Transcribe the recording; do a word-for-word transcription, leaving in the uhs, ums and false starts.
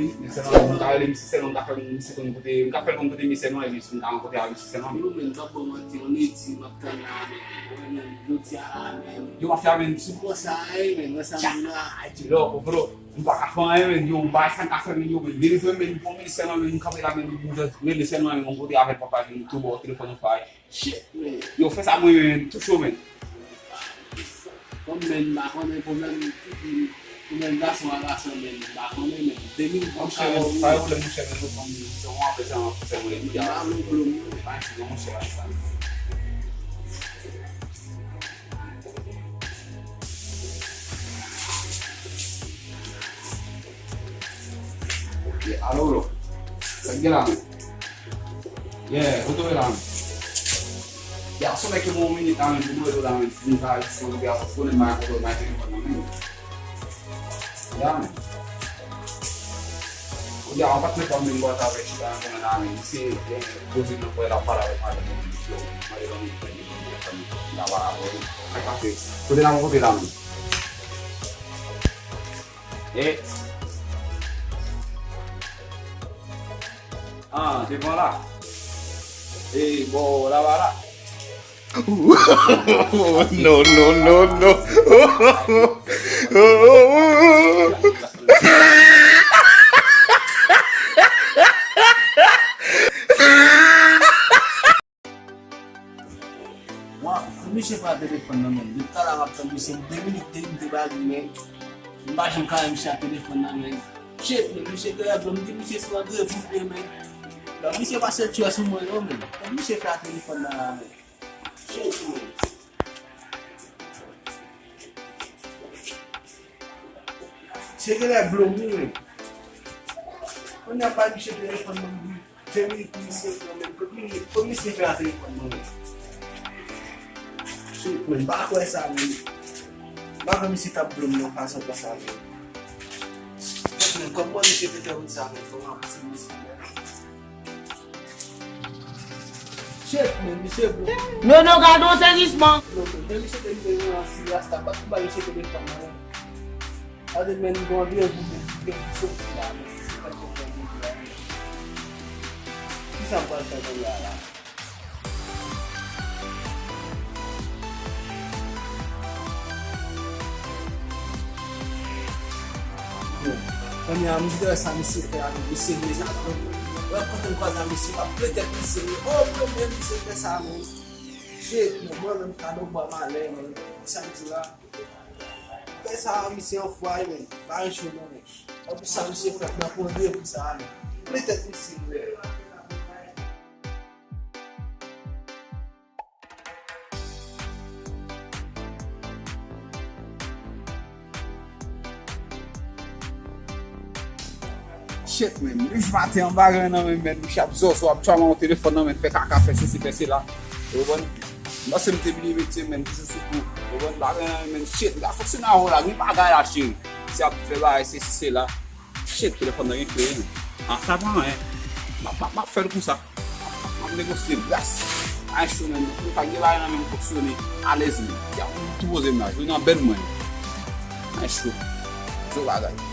vin, men sèlman m ka rele misye sèlman, m ka fè misye konn kote, m ka fè l konn kote misye sèlman, epi m ka rankontre avèk misye sèlman. Yo, men, m p ap ba w manti, on eti m ap tann la, men, wè, men, jodi a la, men. Yo, mafya, men, sou. Konsa, ey, men, wè sa m di la. Lòk, bro, m pa ka fè anyen, men, yo, m pa sa m ka fè, men, yo, men, vin jwenn, men, bon, men, sèlman, men, m kanpe la, men, m jis rele sèlman, men, on kote avèk papa, men, tou ba w telefòn ou fay. Shit, man. Yo, fè sa mwen, men, touche w, men. Kòm, men, m pa konnen pwoblèm, pwoblèm gason a gason, men, m pa konnen, men. De minit, monchè, men, pa gen pwoblèm, monchè, men, nou konn se yon apre se yon apre se mwen, men, m pa vle blòm, men. Pa gen, monchè, pa gen sa, men. Yeah, alo, bro. Sa k gen la, men? Yeah, kote w ye la, men? Yeah, se yon nèg ki gen yon minit la, men, pou m rele w la, men, pou m ka disponib avè w, konnen m pa gen kontwòl nan telefòn nan, men. Yeah, men. Kounye a, yon patnè pa m vin bò avèk chita nan konnen la, men, misye gen koze nan kò l ap pale avèk madanm li, misye mande l yon minit, men, li vin telefòn nan, la, wala, bro. Sa k pase? Kote n ap rankontre la, men? E. Ah, devan la. E, bò laba la. No, no, no, no. Wa, fè misye fè telefòn nan, men. Depi talè m ap tann misye, m de minit, de minit, de bagay, men. M pa janm ka wè misye ak telefòn nan, men. Shit, men, misye te règle, m di misye sou randevou, men. Lè misye pase tchwè sou mwen, non, men. Fè misye fè telefòn nan la, men. Shit, men. Se genlè blòm wi, men. Kounye a pa misye telefòn nan, wi. De minit pou misye pran, men. Kot misye, kot misye fè a telefòn nan, men. Shit, men, m pa kwè sa, men. M pa kwè misye t ap blòm nan fason konsa, men. Shit, men, kòman misye te fè wout sa, men? Kòman misye, men? Shit, men, misye blòm. Non, non, gade yon sezisman. Non, men, men misye te rive nan si rasta, pa t pou bay misye telefòn nan, men. Gade, men, gon anvi pou men, men, soti la, men, se pa t konprann, men, la, men. Kisa m pral fè kounye a la? Kounye a, m di wè sa misye fè a, misye deja pran. Wè kote m kwaze a misye, m ap plen tèt misye, wi. O, premye misye fè sa, men. Shit, men, mwen menm, kado bwa malè, men. Sa m di la. Fè sa, misye anfwaye, men. Pa yon cho, non, men. Pou sa misye fè nan pwodui pou sa a, men. Plen tèt misye, men. Shit, man. Depi maten an bagay nan men, man. Misye ap zòzò, ap tchwaman yon telefòn nan men, fè kaka, fè sesi, fè sela. Ou konprann? M panse m te bliye metye, man, toujou sou kou. Ou konprann? Bagay nan men, shit, li ka fonksyone avè w la, gen bagay la, cheri. Se ap fè bagay, sesi, sela. Shit, telefòn nan gen kreye, men. Ah, sa pa anyen. M ap, m ap, m ap fè l konsa. M ap negosye l, yes. Ay, cho, men. Mwen pa gen bagay nan men m fonksyone alèz, men. Y ap tou poze m la, jwe nan bèn mwen. Ay, cho. Gwo bagay.